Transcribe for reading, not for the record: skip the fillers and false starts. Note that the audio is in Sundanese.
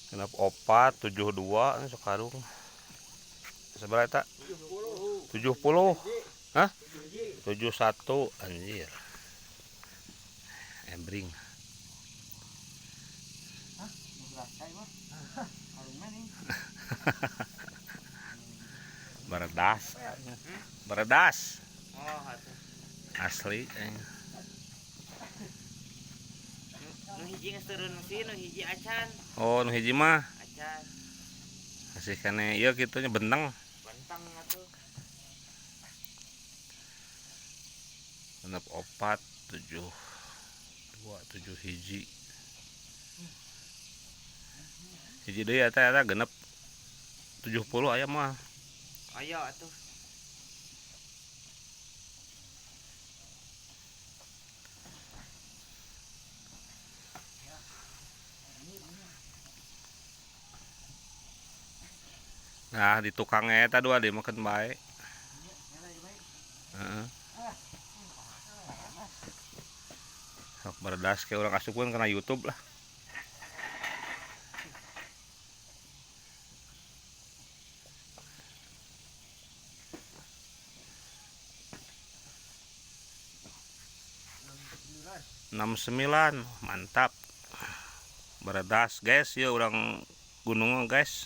Genep 4 72 ini sekarung. Seberapa eta? 70. Hah? 71 anjir. Ebring. Hah? Berdas. Berdas. Oh, atuh. Asli. Nu hiji geus turun mesin, nu hiji acan. Oh, nu hiji mah acan. Masih kene ieu kitu nya benteng. Benteng atuh. Genep 4 7 2 7 hiji. Hiji deui eta eta genep 70 aya mah. Aya atuh. Nah, di tukang eta dua di makan bae. Heeh. Sok berdas ke urang asupkeun kana YouTube lah. 69, mantap. Berdas guys, ya urang gunung guys.